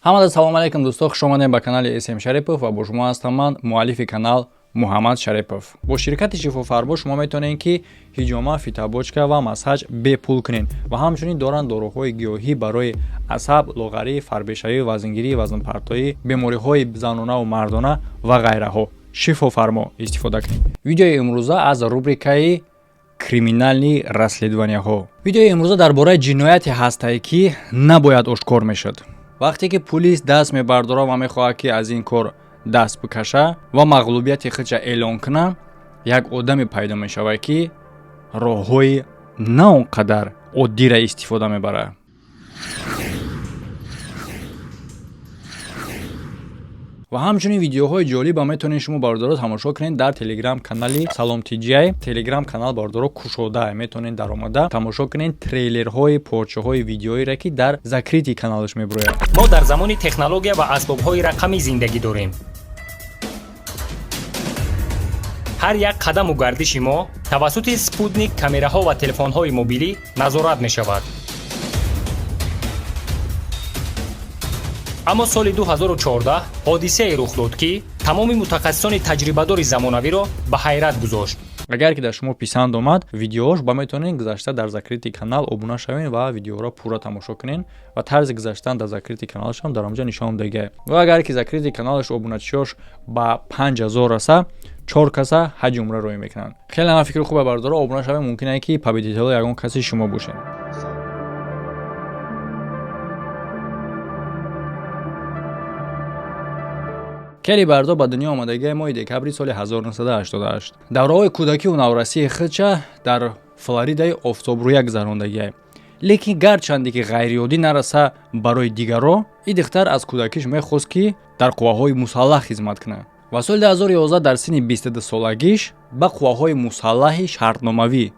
Ҳамада салом алейкум, дӯсто, хуш омадем ба канали СМ Шарипов ва бо шумо ҳастам ман, муаллифи канал Муҳаммад Шарипов. Бо ширкати Шифофарбо шумо метавонед, ки ҳиҷома, фитобочка ва массаж бепул кунед ва ҳамчунин доранд доруҳои гиёҳӣ барои асаб, лоғарӣ, фарбешавӣ, вазнгирӣ, вазнпартоӣ, бемориҳои занонаву мардона ва ғайраҳо. Шифофармо истифода кунед. Видеои имрӯза аз рубрикаи криминальные расследованияҳо. Видеои имрӯза дар бораи ҷинояте ҳастае, ки набояд ошкор мешуд. Вақте ки пулис даст мебардорад ва мехоҳад, ки аз ин кор даст бикаша ва мағлубияти худша эълон куна, як одаме пайдо мешавад, ки роҳҳои на он қадар оддира истифода мебарад. Ва ҳамчунин видеоҳои ҷолиба метавонед шумо, бародаро, тамошо кунед дар телеграм канали Салом Тиҷай. Телеграм канал, бародаро, кушода, метавонед даромада тамошо кунед трейлерҳои порчаҳои видеоире, ки дар закрытый каналаш мебурояд. Мо дар замони технология ва асбобҳои рақамӣ зиндагӣ дорем. Ҳар як қадаму гардиши мо тавассути спутник, камераҳо ва телефонҳои мобилӣ назорат мешавад. Аммо соли 2014 ҳодисае рух дод, ки тамоми мутахассисони таҷрибадори замонавиро ба ҳайрат гузошт. Агар ки дар шумо писанд омад видеош, ба метавонед гузашта дар закрытый канал обуна шавед ва видеоро пурра тамошо кунед ва тарзи гузаштан дар закрытый каналашам дар онҷа нишон додагиа. Ва агар ки закрытый каналаш обуначиёш ба 5000 раса, чор каса ҳаҷи умра роҳӣ мекунанд. Хеле ҳам фикри хубе, бародаро, обуна шавед, мумкин е ки победитело ягон каси шумо бошед. Келли Бардо ба дунё омадагии моҳи декабри соли 1988. Давраҳои кӯдакиву наврасии худша дар Флоридаи офтобрӯя гузарондагиа. Лекин гарчанде ки ғайриоддӣ нараса барои дигаро, ин духтар аз кӯдакиш мехост, ки дар қувваҳои мусаллаҳ хизмат кунад. Ва соли 2011 дар синни 22 солагиш ба қувваҳои мусаллаҳи шартномавӣ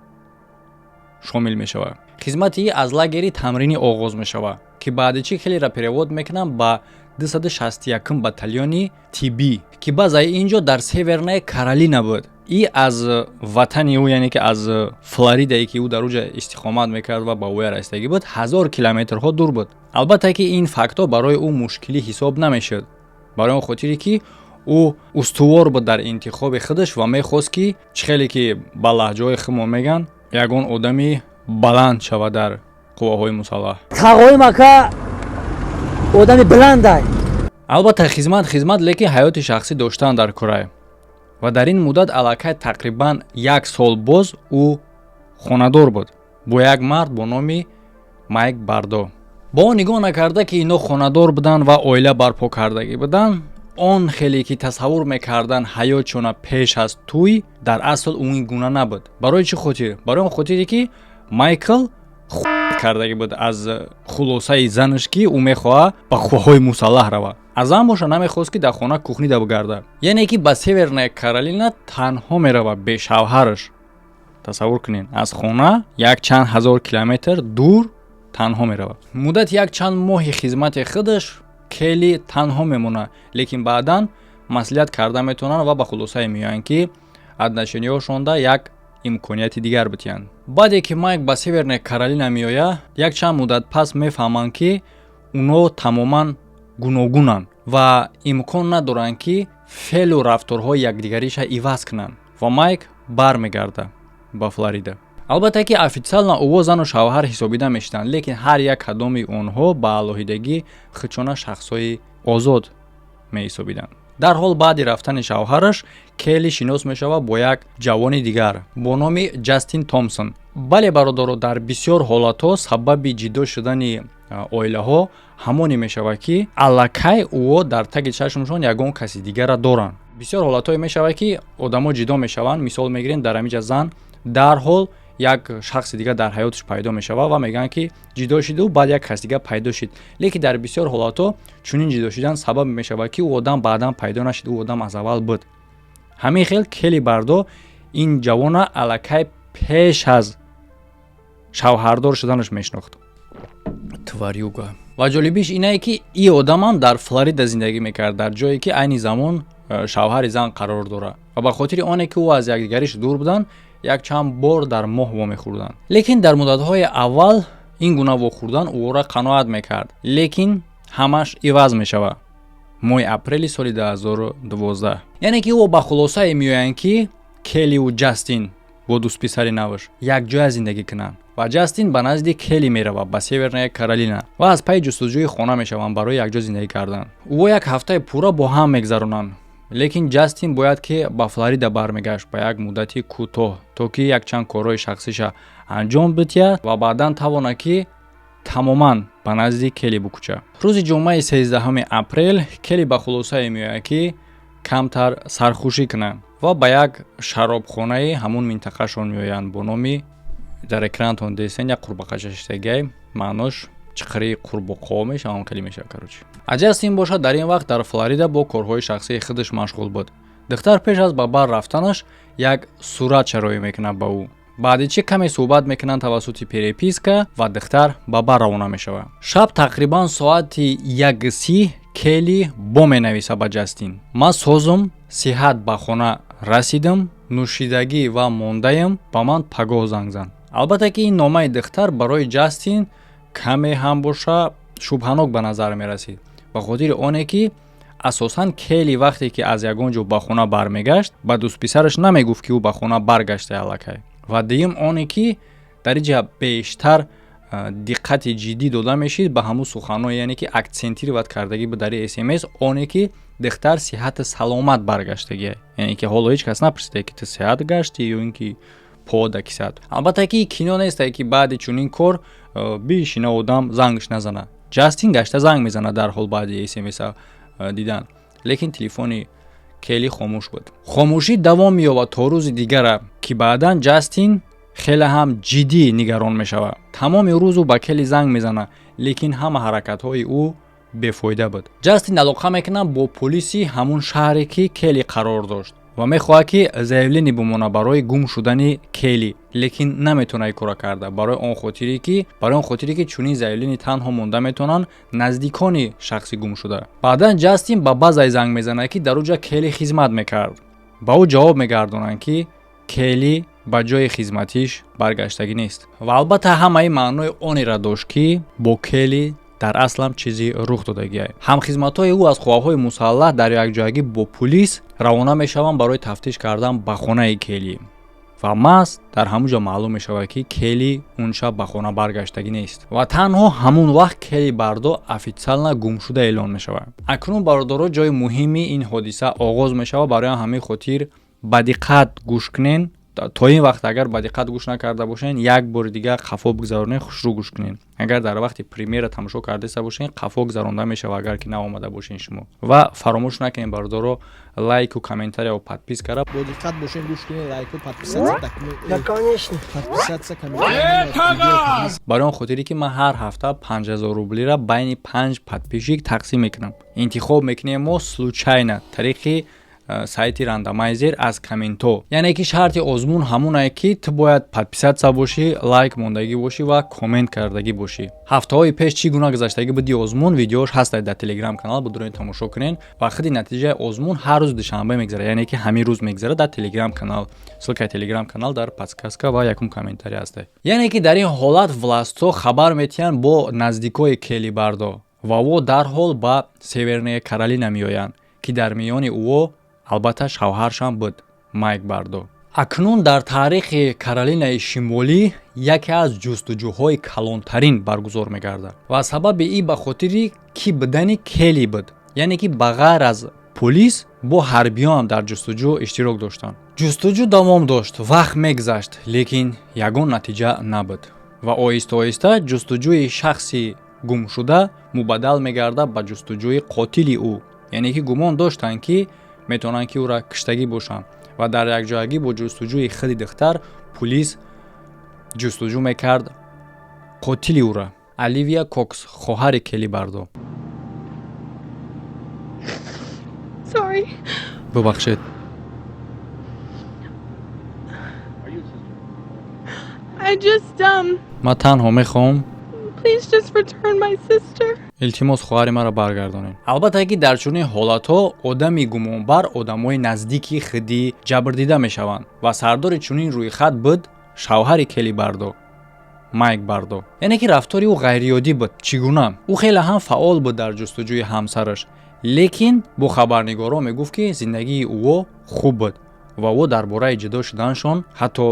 шомил мешавад. Хизмати аз лагери тамринӣ оғоз мешавад, ки баъди чӣ хелеро перевод мекунанд ба 261 батальони тиббӣ, ки базаи ин ҷо дар Северная Каролина буд. И аз ватани ӯ, яъне ки аз Флоридае, ки ӯ дар уҷа истиқомат мекард ва ба ӯя расидагӣ буд, 1000 километрҳо дур буд. Албатта ки ин фактҳо барои ӯ мушкилӣ ҳисоб намешуд, барои он хотире ки ӯ устувор буд дар интихоби худаш ва мехост, ки чӣ хеле ки ба лаҳҷаҳои хумо мегӯянд, ягон одами баланд шавад дар қувваҳои мусаллаҳ. Тағоим ака одами баландай. Албатта, хизмат хизмат, лекин ҳаёти шахсӣ доштан дар курай. Ва дар ин муддат аллакай тақрибан як сол боз ӯ хонадор буд бо як мард бо номи Майк Бардо. Бо он нигоҳ накарда, ки ино хонадор буданд ва оила барпо кардагӣ буданд, он хеле ки тасаввур мекарданд ҳаётшона пеш аз тӯй, дар асл ӯ ин гуна набуд. Барои чӣ хотир? Барои он хотире ки Майкл кардагӣ буд аз хулосаи занаш, ки ӯ мехоҳад ба қувваҳои мусаллаҳ равад. Аз зан боша намехост, ки дар хона кухнида бигарда, яъне ки ба Северная Каролина танҳо меравад, бешавҳараш. Тасаввур кунед, аз хона як чанд ҳазор километр дур танҳо меравад. Муддати як чанд моҳи хизмати худаш Келли танҳо мемонад, лекин баъдан маслиҳат карда метавонанд ва ба хулосае меоянд, ки отношенияҳошонда як имконияти дигар битиҳанд. Баъде ки Майк ба Северная Каролина меояд, якчанд муддат пас мефаҳманд, ки уно тамоман гуногунанд ва имкон надоранд, ки феълу рафторҳои якдигариша иваз кунанд, ва Майк бармегардад ба Флорида. Албатта ки официально ӯво зану шавҳар ҳисобида мешуданд, лекин ҳар як кадоми онҳо ба алоҳидагӣ худшона шахсҳои озод меҳисобиданд. Дарҳол баъди рафтани шавҳараш Келли шинос мешавад бо як ҷавони дигар бо номи Ҷастин Томсон. Бале, бародаро, дар бисёр ҳолатҳо сабаби ҷидо шудани оилаҳо ҳамоне мешавад, ки аллакай ӯо дар таги чашмшон ягон каси дигарра доранд. Бисёр ҳолатҳое мешавад, ки одамо ҷидо мешаванд. Мисол мегирем, дар ҳамиҷа зан дарҳол як шахси дигар дар ҳаёташ пайдо мешавад ва мегӯянд, ки ҷидо шиду баъд як каси дигар пайдо шид. Лекин дар бисёр ҳолатҳо чунин ҷидо шидан сабаб мешавад, ки ӯ одам баъдан пайдо нашид, ӯ одам аз аввал буд. Ҳамин хел Келли Бардо ин ҷавона аллакай пеш аз шавҳардор шуданаш мешинохт. Тварюга. Ва ҷолибиш инае, ки ин одамам дар Флорида зиндагӣ мекард, дар ҷое ки айни замон шавҳари зан қарор дорад. Ва ба хотири оне ки ӯ аз якдигариш дур буданд, якчанд бор дар моҳ вомехӯрданд. Лекин дар муддатҳои аввал ин гуна вохӯрдан ӯро қаноат мекард, лекин Ҳамаш иваз мешавад моҳи апрели соли 2012. Яъне ки ӯ ба хулосае меоянд, ки Келливу Ҷастин бо дӯстписари наваш якҷоя зиндагӣ кунанд ва Ҷастин ба назди Келли меравад, ба Северная Каролина, ва аз пайи ҷустуҷӯи хона мешаванд барои якҷо зиндагӣ кардан. Ӯ як ҳафтаи пурра бо ҳам мегзаронанд, лекин Ҷастин бояд ки ба Флорида бармегашт ба як муддати кӯтоҳ, то ки якчанд корҳои шахсиша анҷом бидиҳад ва баъдан тавонад, ки тамоман ба назди Келли бикӯчад. Рӯзи ҷумъаи 13 апрел Келли ба хулосае меояд, ки камтар сархушӣ кунад, ва ба як шаробхонаи ҳамун минтақашон меоянд бо номи, дар экранатон десен, як қурбақача шиштагиай, маънош чиқирии қурбоқо мешавам, хеле мешавад, короче. А Ҷастин бошад, дар ин вақт дар Флорида бо корҳои шахсии худаш машғул буд. Духтар пеш аз ба бар рафтанаш як сурат чароӣ мекунад ба ӯ. Баъди чӣ каме суҳбат мекунанд тавассути переписка ва духтар ба бар равона мешавад. Шаб тақрибан соати 1:30 Келли бо менависа ба Ҷастин: «Ман созум, сиҳат ба хона расидам, нӯшидагӣ ва мондаям, ба ман пагоҳ занг зан». Албатта ки ин номаи духтар барои Ҷастин каме ҳам боша шубҳанок ба назар мерасид, ба хотири оне ки асосан Келли вақте ки аз ягон ҷо ба хона бармегашт, ба дӯстписараш намегуфт, ки ӯ ба хона баргашта аллакай. Ва дуюм оне ки дар инҷа бештар диққати ҷиддӣ дода мешид ба ҳамун суханҳо, яъне ки акцентировать кардагӣ буд дар СМС оне, ки духтар сиҳати саломат баргаштагия, яъне ки ҳоло ҳеҷ кас напурсида, ки ту сиҳат гаштӣ ё ин ки пода кисат. Албатта ки кино нестае, ки баъди чунин кор бишина одам зангш назана. Ҷастин гашта занг мезанад дарҳол баъди СМСа дидан, лекин телефони Келли хомӯш буд. Хомӯшӣ давом меёбад то рӯзи дигара, ки баъдан Ҷастин хеле ҳам ҷиддӣ нигарон мешавад. Тамоми рӯз ӯ ба Келли занг мезанад, лекин ҳама ҳаракатҳои ӯ бефоида буд. Ҷастин алоқа мекунад бо полиси ҳамун шаҳре, ки Келли қарор дошт, ва мехоҳад, ки заявление бимонад барои гум шудани Келли, лекин наметавонад ин кора карда, барои он хотире ки чунин заявление танҳо монда метавонанд наздикони шахси гумшуда. Баъдан Ҷастин ба базае занг мезанад, ки дар уҷа Келли хизмат мекард. Ба ӯ ҷавоб мегардонанд, ки Келли ба ҷои хизматиш баргаштагӣ нест. Ва албатта ҳамаи маънои онеро дошт, ки бо Келли дар аслам чизе рух додагиай. Ҳамхизматҳои ӯ аз қувваҳои мусаллаҳ дар якҷоягӣ бо пулис равона мешаванд барои тафтиш кардан ба хонаи Келли ва маҳз дар ҳамун ҷо маълум мешавад, ки Келли он шаб ба хона баргаштагӣ нест. Ва танҳо ҳамун вақт Келли Бардо официально гумшуда эълон мешавад. Акнун, бародаро, ҷои муҳими ин ҳодиса оғоз мешавад. Барои ҳамин хотир ба диққат гӯш кунен. То ин вақт агар ба диққат гӯш накарда бошен, як бори дигар қафо бигзаронед, хушрӯ гӯш кунед. Агар дар вақти премьера тамошо кардаиста бошен, қафо гузаронда мешавад, агар ки наомада бошен шумо. Ва фаромӯш накунед, бародаро, лайку, комментария подписка ра. Бо диққат бошен, гӯш кунед, лайку, подписаться. Да, конечно. Подписаться, комментария. Барои он хотире ки ман ҳар ҳафта 5000 рублира байни панҷ подписчик тақсим мекунам. Интихоб мекунем мо случайно тариқи сайти рандомайзер аз комментҳо. Яъне ки шарти озмун ҳамонае, ки ту бояд подписаться бошӣ, лайк мондагӣ бошӣ ва коммент кардагӣ бошӣ. Ҳафтаҳои пеш чӣ гуна гузаштагӣ буди озмун, видеош ҳастад дар Телеграм канал, будурои тамошо кунен. Ва худи натиҷаи озмун ҳар рӯз душанбе мегзарад, яъне ки ҳамин рӯз мегзарад дар Телеграм канал. Ссылка и Телеграм канал дар подсказка ва якум комментарий ҳастад. Яъне ки дар ин ҳолат власть ҳо хабар метиҳанд бо наздикои Келли Бардо ва во дарҳол ба Северная Каролина меоянд, ки дар миёни ӯо албатта шавҳаршам буд, Майк Бардо. Акнун дар таърихи Каролинаи Шимолӣ яке аз ҷустуҷӯҳои калонтарин баргузор мегардад ва сабаби ин ба хотири кӣ будани Келли буд. Яъне ки ба ғайр аз полис бо ҳарбиён ҳам дар ҷустуҷӯ иштирок доштанд. Ҷустуҷӯ давом дошт, вақт мегузашт, лекин ягон натиҷа набуд ва оҳиста оҳиста ҷустуҷӯи шахси гумшуда мубаддал мегардад ба ҷустуҷӯи қотили ӯ. Яъне ки гумон доштанд, ки метавонанд, ки ӯра киштагӣ бошанд. Ва дар якҷоягӣ бо ҷустуҷӯи худи духтар пулис ҷустуҷӯ мекард қотили ӯра, Оливия Кокс, хоҳари Келли Бардо. Sorry. Бубахшед. I just, Ман танҳо мехоҳам please just return my sister. Илтимос, хоҳари маро баргардонед. Албатта ки дар чунин ҳолатҳо одами гумонбар одамои наздики худӣ ҷабрдида мешаванд ва сардори чунин рӯйхат буд шавҳари Келли Бардо, Майк Бардо. Яъне ки рафтори ӯ ғайриоддӣ буд. Чӣ гуна? Ӯ хеле ҳам фаъол буд дар ҷустуҷӯи ҳамсараш, лекин бо хабарнигорон мегуфт, ки зиндагии ӯо хуб буд ва ӯ дар бораи ҷудо шуданашон ҳатто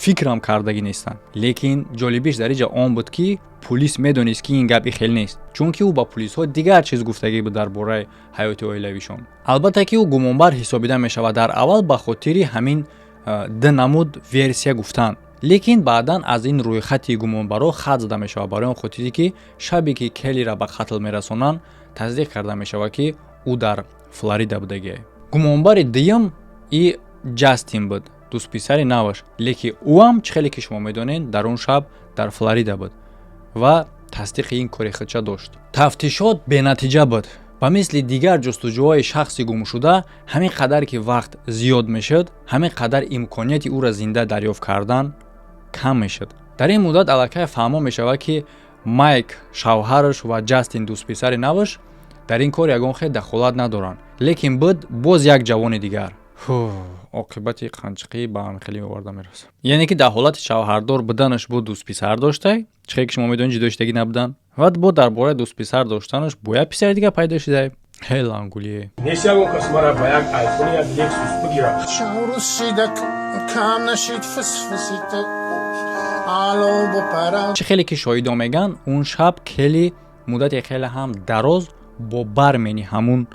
фикрам кардагӣ нестанд. Лекин ҷолибиш дар инҷа он буд, ки пулис медонист, ки ин гапи хел нест, чунки ӯ ба пулисҳо дигар чиз гуфтагӣ буд дар бораи ҳаёти оилавишон. Албатта ки ӯ гумонбар ҳисобида мешавад дар аввал ба хотири ҳамин ду намуд версия гуфтан, лекин баъдан аз ин рӯйхати гумонбарҳо хат зада мешавад, барои он хотире ки шабе ки Келлира ба қатл мерасонанд, тасдиқ карда мешавад, ки ӯ дар Флорида будагиа. Гумонбари дуюм и Ҷастин буд, дӯстписари наваш, лекин ӯ ҳам, чӣ хеле ки шумо медонед, дар он шаб дар Флорида буд ва тасдиқи ин кори худша дошт. Тафтишот бенатиҷа буд. Ба мисли дигар ҷустуҷӯҳои шахси гумшуда, ҳамин қадар ки вақт зиёд мешуд, ҳамин қадар имконияти ӯро зинда дарёфт кардан кам мешуд. Дар ин муддат аллакай фаҳмо мешавад, ки Майк шавҳараш ва Ҷастин дӯстписари наваш дар ин кор ягон хел дахолат надоранд. Лекин буд боз як ҷавони дигар. Оқибати қанчиқӣ ба ҳамхелӣ оварда мерасад. Яъне ки дар ҳолати шавҳардор буданаш бо дӯстписар доштай, чӣ хеле ки шумо медонед, ҷудо шудагӣ набуданд, ва бо дар бораи дӯстписар доштанаш бо як писари дигар пайдо шудай. Хеле лангулие. Нест ягон кас мара ба як Айфони, як Лексус бигирад. Кам нашид фисфисита ало бупара. Чӣ хеле ки шоҳидон мегӯянд, он шаб Келли муддати хеле ҳам дароз бо бармени ҳамун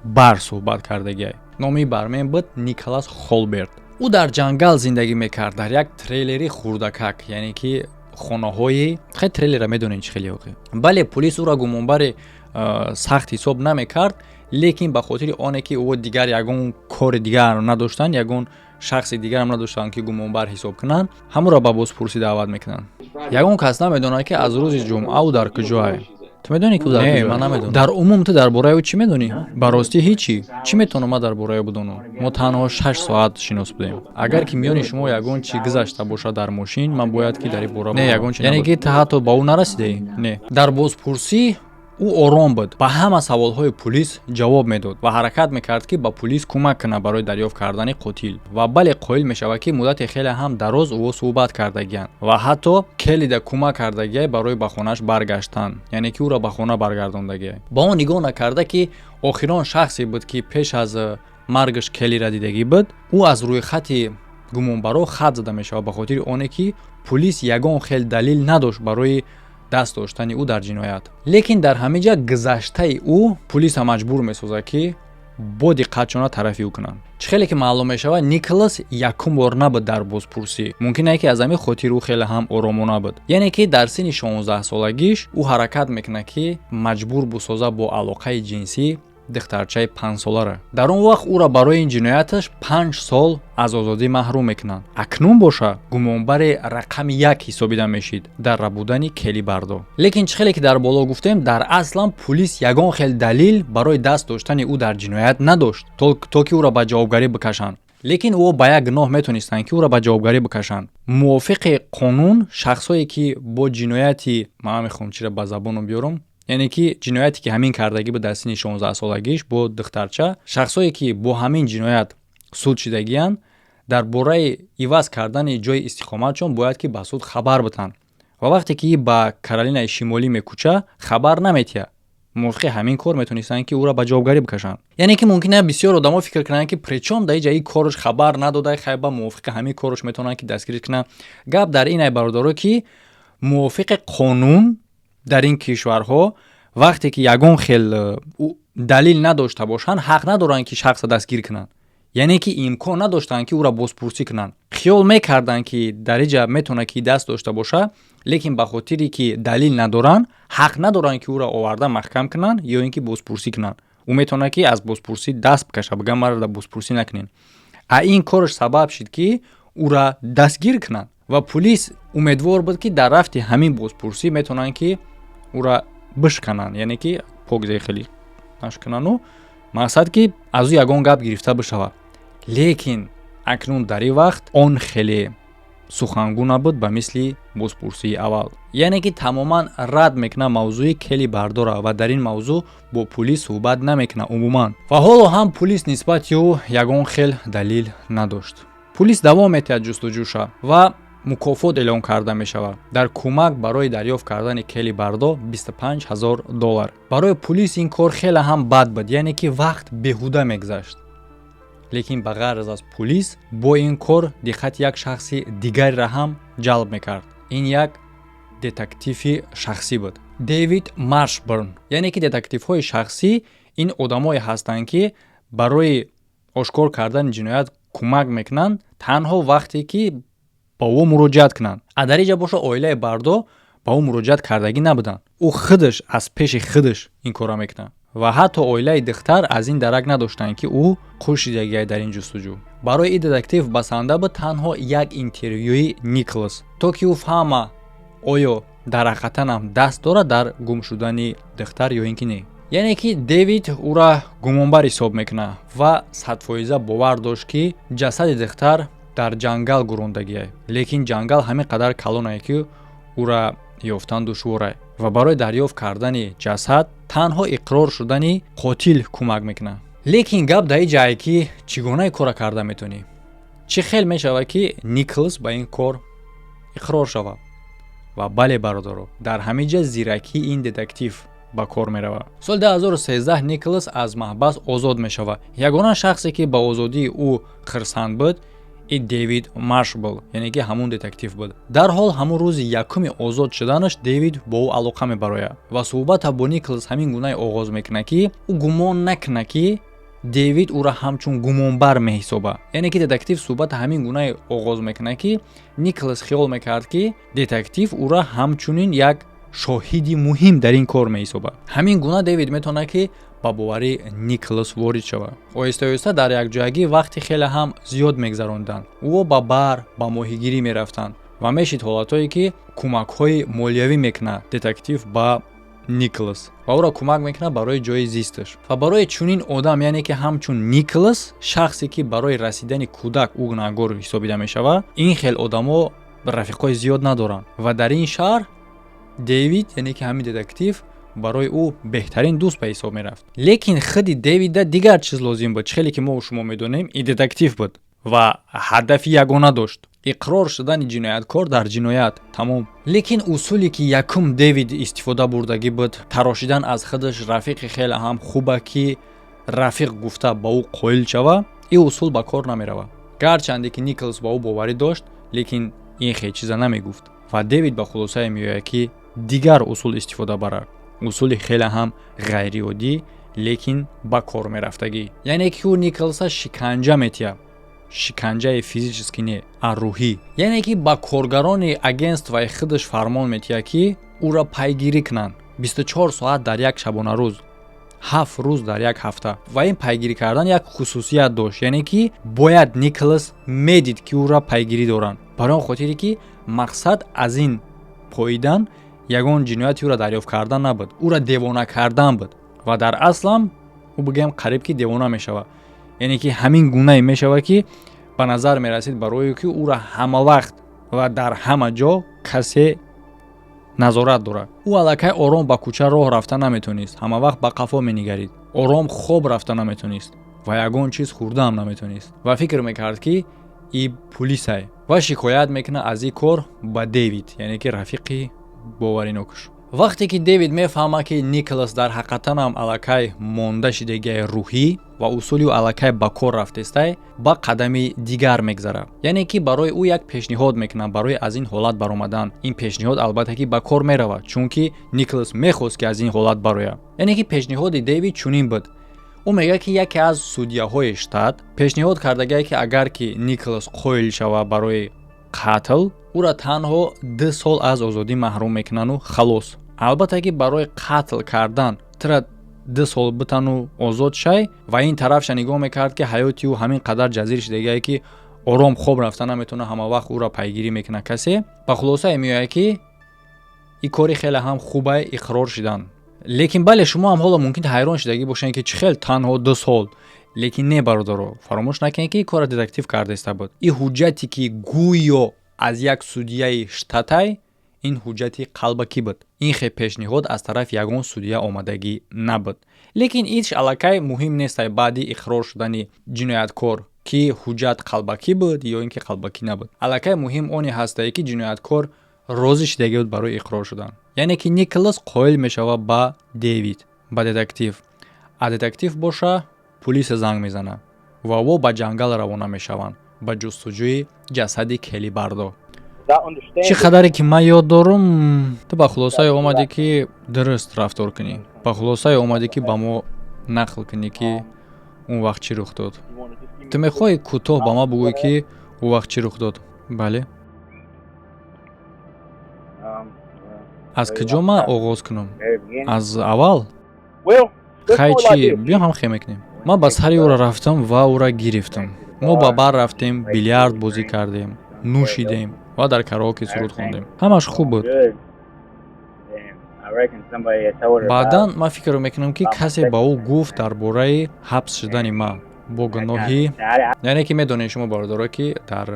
бар суҳбат кардагиай. Номи бармен буд Николас Холберт. Ӯ дар ҷангал зиндагӣ мекард, дар як трейлери хурдакак, яъне ки хонаҳои хеле трейлера медонед чӣ хеле охи. Бале, пулис ӯро гумонбари сахт ҳисоб намекард, лекин ба хотири оне ки ӯ дигар ягон кори дигар надоштанд, ягон шахси дигарам надоштанд, ки гумонбар ҳисоб кунанд, ҳамонро ба бозпурсӣ даъват мекунанд. Ягон кас намедонад, ки аз рӯзи ҷумъа ӯ дар куҷое. Ту медонӣ, ки ӯ дар куҷо? Ман намедонам. Дар умум ту дар бораи ӯ чӣ медонӣ? Ба ростӣ, ҳечӣ. Чӣ метавонам ман дар бораи ӯ бидонам? Мо танҳо 6 соат шинос будем. Агар ки миёни шумо ягон чӣ гузашта бошад дар мошин, ман бояд ки дар ин бора. Не, ягон чи. Яъне ки ту ҳатто ба ӯ нарасидаӣ? Не. Дар бозпурсӣ ӯ ором буд, ба ҳама саволҳои пулис ҷавоб медод ва ҳаракат мекард, ки ба пулис кӯмак кунад барои дарёфт кардани қотил. Ва бале, қоил мешавад, ки муддати хеле ҳам дароз ӯ суҳбат кардагиянд ва ҳатто Келлида кӯмак кардагиай барои ба хонааш баргаштан, яъне ки ӯро ба хона баргардондагиай. Ба он нигоҳ накарда, ки охирон шахсе буд, ки пеш аз маргаш Келлира дидагӣ буд, ӯ аз рӯйхати гумонбарҳо хат зада мешавад, ба хотири оне ки пулис ягон хел далил надошт барои даст доштани ӯ дар ҷиноят. Лекин дар ҳамин ҷа гузаштаи ӯ пулиса маҷбур месозад, ки бо диққатшона тарафи ӯ кунанд. Чӣ хеле ки маълум мешавад, Николас якум бор набуд дар бозпурсӣ. Мумкин ае, ки аз ҳамин хотир ӯ хеле ҳам оромона буд. Яъне ки дар синни 16-солагиш ӯ ҳаракат мекунад, ки маҷбур бисозад бо алоқаи ҷинсӣ духтарчаи 5-солара. Дар он вақт ӯро барои ин ҷинояташ 5 сол аз озодӣ маҳрум мекунанд. Акнун боша гумонбари рақами як ҳисобида мешид дар рабудани Кели Бардо. Лекин чӣ хеле ки дар боло гуфтем, дар аслан пулис ягон хел далил барои даст доштани ӯ дар ҷиноят надошт, то ки ӯро ба ҷавобгарӣ бикашанд. Лекин ӯ ба як гуноҳ метонистанд, ки ӯро ба ҷавобгарӣ бикашанд. Мувофиқи қонун, шахсое ки бо ҷинояти, ман мехоҳам чиро ба забоном биёрам, яъне ки ҷинояте ки ҳамин кардагӣ буд дар синни 16-солагиш бо духтарча, шахсое ки бо ҳамин ҷиноят суд шидагиянд, дар бораи иваз кардани ҷои истиқоматшон бояд ки ба суд хабар битанд. Ва вақте ки ба Каролинаи Шимолӣ мекӯча, хабар наметиҳад. Мувофиқи ҳамин кор метонистанд, ки ӯро ба ҷавобгарӣ бикашанд. Яъне ки мумкин аст бисёр одамо фикр кунанд, ки причём дар иҷа ин корш, хабар надода, хайба мувофиқи ҳамин корш метавонанд, ки дастгирӣ кунанд. Гап дар ин ай, бародаро, ки мувофиқи қонун дар ин кишварҳо, вақте ки ягон хел далил надошта бошанд, ҳақ надоранд, ки шахсро дастгир кунанд. Яъне ки имкон надоштанд, ки ӯро бозпурсӣ кунанд. Хиёл мекарданд, ки дар иҷа метавонад, ки даст дошта боша, лекин ба хотире ки далил надоранд, ҳақ надоранд, ки ӯро оварда маҳкам кунанд ё ин ки бозпурсӣ кунанд. Ӯ метавонад, ки аз бозпурсӣ даст бикаша, бигӯяд: «Маро да бозпурсӣ накунед». А ин корш сабаб шид, ки ӯра дастгир кунанд. Ва пулис умедвор буд, ки дар рафти ҳамин бозпурсӣ метавонанд, ки ӯра бишкананд, яъне ки покзаи хеле нашканану мақсад ки аз ӯ ягон гап гирифта бишавад. Лекин акнун дар ин вақт он хеле сухангӯ набуд ба мисли бозпурсии аввал. Яъне ки тамоман рад мекунад мавзӯи Кели Бардора ва дар ин мавзӯъ бо пулис суҳбат намекунад умуман. Ва ҳоло ҳам пулис нисбати ӯ ягон хел далил надошт. Пулис давом метиҳад ҷустуҷӯша ва Мукофот эълон карда мешавад дар кӯмак барои дарёфт кардани Келли Бардо, 25 ҳазор доллар. Барои пулис ин кор хеле ҳам бад буд, яъне ки вақт беҳуда мегузашт. Лекин ба ғайр аз пулис, бо ин кор диққати як шахси дигареро ҳам ҷалб мекард. Ин як детективи шахсӣ буд, Дэвид Маршбурн. Яъне ки детективҳои шахсӣ ин одамое ҳастанд, ки барои ошкор кардани ҷиноят кӯмак мекунанд, танҳо вақте ки ба ӯ муроҷиат кунанд. А дар инҷа боша, оилаи Бардо ба ӯ муроҷиат кардагӣ набуданд. Ӯ худаш аз пеши худаш ин корро мекунад ва ҳатто оилаи духтар аз ин дарак надоштанд, ки ӯ қушидагиай дар ин ҷустуҷӯ. Барои ин детектив басанда буд танҳо як интервюи Николас, то ки ӯ фаҳма, оё дар ҳақиқатан ҳам даст дорад дар гум шудани духтар ё ин ки не. Яъне ки Дэвид ӯра гумонбар ҳисоб мекунад ва 100% бовар дошт, ки ҷасади духтар дар ҷангал гурондагиай. Лекин ҷангал ҳамин қадар калонае, ки ӯра ёфтан душворае ва барои дарёфт кардани ҷасад танҳо иқрор шудани қотил кӯмак мекунад. Лекин гап дар ин ҷае, ки чӣ гуна кора карда метавонӣ? Чӣ хел мешавад, ки Николс ба ин кор иқрор шавад? Ва бале, бародаро, дар ҳамин ҷа зиракии ин детектив ба кор меравад. Соли 2013 Николас аз маҳбас озод мешавад. Ягона шахсе, ки ба озодии ӯ хирсанд буд, и Дэвид Маршбл, яъне ки ҳамун детектив буд. Дарҳол ҳамун рӯзи якуми озод шуданаш Дэвид бо ӯ алоқа мебарояд ва суҳбата бо Николас ҳамин гунае оғоз мекунад, ки ӯ гумон накунад, ки Дэвид ӯро ҳамчун гумонбар меҳисобад. Яъне ки детектив суҳбата ҳамин гунае оғоз мекунад, ки Николас хиёл мекард, ки детектив ӯро ҳамчунин як шоҳиди муҳим дар ин кор меҳисобад. Ҳамин гуна Дэвид метавонад, ки ба бовари Николас ворид шавад. Оҳиста оҳиста дар якҷоягӣ вақти хеле ҳам зиёд мегзаронданд. Ӯ ба бар, ба моҳигирӣ мерафтанд ва мешид ҳолатҳое, ки кӯмакҳои молиявӣ мекунад детектив ба Николас ва ӯро кӯмак мекунад барои ҷои зисташ. Ва барои чунин одам, яъне ки ҳамчун Николас, шахсе ки барои расидани кӯдак ӯ гунаҳгор ҳисобида мешавад, ин хел одамо рафиқҳои зиёд надоранд. Ва дар ин шаҳр Дэвид, яъне ки ҳамин детектив, барои ӯ беҳтарин дӯст ба ҳисоб мерафт. Лекин худи Дэвида дигар чиз лозим буд. Чӣ хеле ки мо шумо медонем, ин детектив буд ва ҳадафи ягона дошт: иқрор шудани ҷинояткор дар ҷиноят, тамом. Лекин усуле, ки якум Дэвид истифода бурдагӣ буд, тарошидан аз худаш рафиқи хеле ҳам хуба, ки рафиқ гуфта ба ӯ қоил шава, ин усул ба кор намеравад. Гарчанде ки Николс ба ӯ боварӣ дошт, лекин ин хел чиза намегуфт. Ва Дэвид ба хулосае меояд, ки дигар усул истифода барад, усули хеле ҳам ғайриоддӣ, лекин ба кор мерафтагӣ. Яъне ки ӯ Николса шиканҷа метиҳад, шиканҷаи физически не, а рӯҳӣ. Яъне ки ба коргарони агентствои худаш фармон метиҳад, ки ӯро пайгирӣ кунанд 24 соат дар як шабонарӯз, 7 рӯз дар як ҳафта. Ва ин пайгирӣ кардан як хусусият дошт, яъне ки бояд Николас медид, ки ӯро пайгирӣ доранд, барои он хотире ки мақсад аз ин поидан ягон ҷинояти ӯро дарёфт кардан набуд, ӯро девона кардан буд. Ва дар аслам ӯ, бигӯем, қариб ки девона мешавад. Яъне ки ҳамин гунае мешавад, ки ба назар мерасид барое ки ӯро ҳамавақт ва дар ҳама ҷо касе назорат дорад. Ӯ аллакай ором ба кӯча роҳ рафта наметонист, ҳамавақт ба қафо менигарид, ором хоб рафта наметонист ва ягон чиз хӯрдаам наметонист ва фикр мекард, ки и пулисай, ва шикоят мекунад аз ин кор ба Дэвид, яъне ки рафиқи боваринокуш. Вақте ки Дэвид мефаҳмад, ки Николас дар ҳақиқатанам аллакай монда шидагиаи рӯҳӣ ва усули ӯ аллакай ба кор рафтестай, ба қадами дигар мегзарад. Яъне ки барои ӯ як пешниҳод мекунад барои аз ин ҳолат баромадан. Ин пешниҳод, албатта, ки ба кор меравад, чунки Николас мехост, ки аз ин ҳолат барояд. Яъне ки пешниҳоди Дэвид чунин буд: ӯ мегӯяд, ки яке аз судяҳои штат пешниҳод кардагие, ки агар ки Николас қоил шавад барои қатл, ӯро танҳо 2 сол аз озодӣ маҳрум мекунанду халос. Албатта, ки барои қатл кардан тира 2 сол битану озод шай. Ва ин тарафша нигоҳ мекард, ки ҳаёти ӯ ҳамин қадар ҷазир шидагие, ки ором хоб рафта наметавона, ҳама вақт ӯро пайгирӣ мекунад касе. Ба хулосае меояд, ки ин кори хеле ҳам хубае иқрор шидан. Лекин бале, шумо ҳам ҳоло мумкин ҳайрон шидагӣ бошед, ки чӣ хел танҳо 2 сол. Лекин не, бародаро, фаромӯш накунед, ки ин корро детектив кардаиста буд. Ин ҳуҷҷате, ки гӯё аз як судяи штатай, ин ҳуҷҷати қалбакӣ буд. Ин хел пешниҳод аз тарафи ягон судя омадагӣ набуд. Лекин иш аллакай муҳим нестай. Баъди иқрор шудани ҷинояткор Ки ҳуҷҷат қалбакӣ буд ё ин ки қалбакӣ набуд, аллакай муҳим оне ҳастае, ки ҷинояткор розӣ шидагӣ буд барои иқрор шудан. Яъне ки Николас қоил мешавад ба Дэвид, ба детектив, а детектив боша пулиса занг мезанад ва во ба ҷангал равона мешаванд ба ҷустуҷӯи ҷасади Кели Бардо. Чӣ қадаре ки ман ёд дорум, ту ба хулосае омадӣ, ки дуруст рафтор кунӣ, ба хулосае омадӣ, ки ба мо нақл кунӣ, ки он вақт чӣ рух дод. Ту мехоҳӣ кӯтоҳ ба ман бугӯӣ, ки он вақт чӣ рух дод? Бале. Аз куҷо ман оғоз кунам? Аз аввал? Хай, чӣ, биё ҳам хе мекунем. Ман ба сари ӯро рафтам ва ӯра гирифтам. Мо ба бар рафтем, билярд бозӣ кардем, нӯшидем ва дар караоке суруд хондем. Ҳамаш хуб буд. Баъдан ман фикр мекунам, ки касе ба ӯ гуфт дар бораи ҳабс шудани ман бо гуноҳи, яъне ки медонед шумо, бародаро, ки дар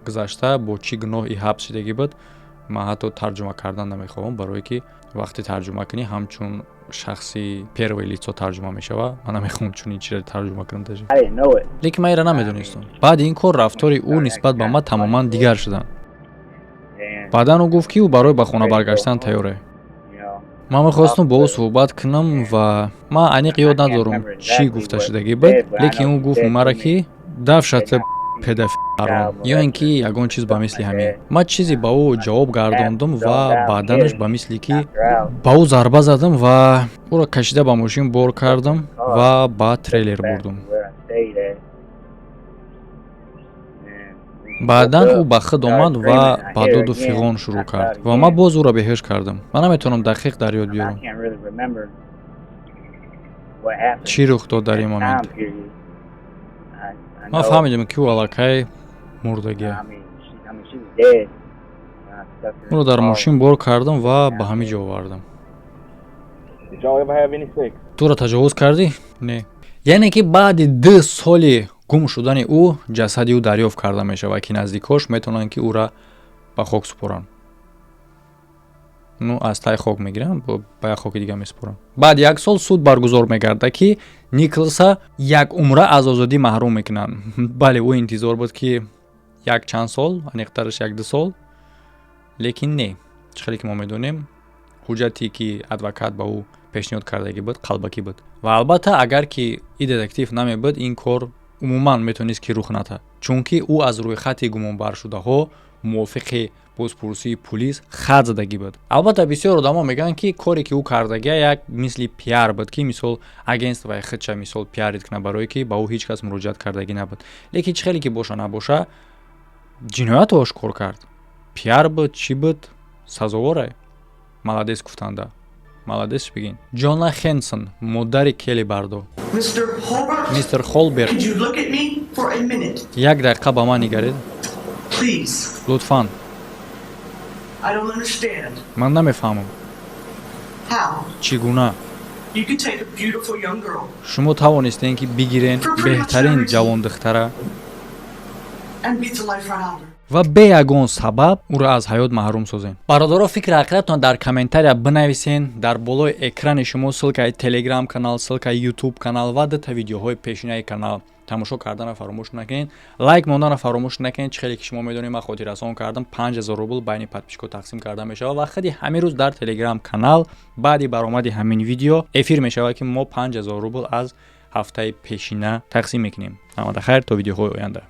гузашта бо чӣ гуноҳи ҳабс шудагӣ буд. Ман ҳатто тарҷума кардан намехоҳам, барое ки вақте тарҷума кунӣ, ҳамчун шахси первое лицо тарҷума мешавад. Ман намехоҳам чунин чизе тарҷума кунам даже. Лекин ман инро намедонистам. Баъди ин кор рафтори ӯ нисбат ба ман тамоман дигар шуданд. Баъдан ӯ гуфт, ки ӯ барои ба хона баргаштан тайёре. Ман мехостам бо ӯ суҳбат кунам ва ман аниқ ёд надорам, чӣ гуфта шудагӣ буд, лекин ӯ гуфт мара, ки дафшата педафаром ё ин ки ягон чиз ба мисли ҳамин. Ман чизе ба ӯ ҷавоб гардондум ва баъданаш ба мисли ки ба ӯ зарба задам ва ӯро кашида ба мошин бор кардам ва ба трейлер бурдум. Баъдан ӯ ба худ омад ва ба доду фиғон шурӯъ кард ва ман боз ӯро беҳуш кардам. Ман наметавонам дақиқ дар ёд биёрам, чӣ рух дод дар ин момент. Ман фаҳмидам, ки ӯ аллакай мурдагия. Ӯро дар мошин бор кардам ва ба ҳамин ҷо овардам. Туро таҷовуз кардӣ? Не. Яъне ки баъди 2 соли гум шудани ӯ ҷасади ӯ дарёфт карда мешавад, ки наздикош метавонанд, ки ӯра ба хок супоранд. Ну, аз таи хок мегиранд, ба як хоки дига месупоранд. Баъд як сол суд баргузор мегардад, ки Николса як умра аз озодӣ маҳрум мекунанд. Бале, ӯ интизор буд, ки як чанд сол, аниқтараш як ду сол, лекин не. Чӣ хеле ки мо медонем, ҳуҷҷате ки адвокат ба ӯ пешниҳод кардагӣ буд, қалбакӣ буд. Ва албатта, агар ки и детектив намебуд, ин кор умуман метавонист, ки рух натад, чунки ӯ аз рӯйхати гумонбаршудаҳо мувофиқи бозпурсии пулис хат задагӣ буд. Албатта, бисёр одамо мегӯянд, ки коре ки ӯ кардагия як мисли пиар буд, ки мисол агентствои худша мисол пиарить кунад, барое ки ба ӯ ҳеҷ кас муроҷиат кардагӣ набуд. Лекин чӣ хеле ки боша набоша, ҷиноятро ошкор кард. Пиар буд, чӣ буд, сазоворе, молодец гуфтанда, молодец бигин. Ҷона Хенсон, модари Кели Бардо. Мистер Холберт, як дақиқа ба ман нигаред, лутфан. Ман намефаҳмам, чӣ гуна шумо тавонистем, ки бигирен беҳтарин ҷавондухтара ва бе ягон сабаб ӯро аз ҳаёт маҳрум созем. Бародаро, фикри ҳақиқатон дар комментария бинависен. Дар болои экрани шумо ссылкаи Телеграм канал, ссылкаи Ютуб канал ва дута видеоҳои пешинаи канал тамошо кардана фаромӯш накунед, лайк мондана фаромӯш накунед. Чӣ хеле ки шумо медонед, ман хотиррасон кардам, 5000 рубл байни подписчикҳо тақсим карда мешавад ва худи ҳамин рӯз дар Телеграм канал баъди баромади ҳамин видео эфир мешавад, ки мо 5000 рубл аз ҳафтаи пешина тақсим мекунем. Ҳамада хайр, то видеоҳои оянда.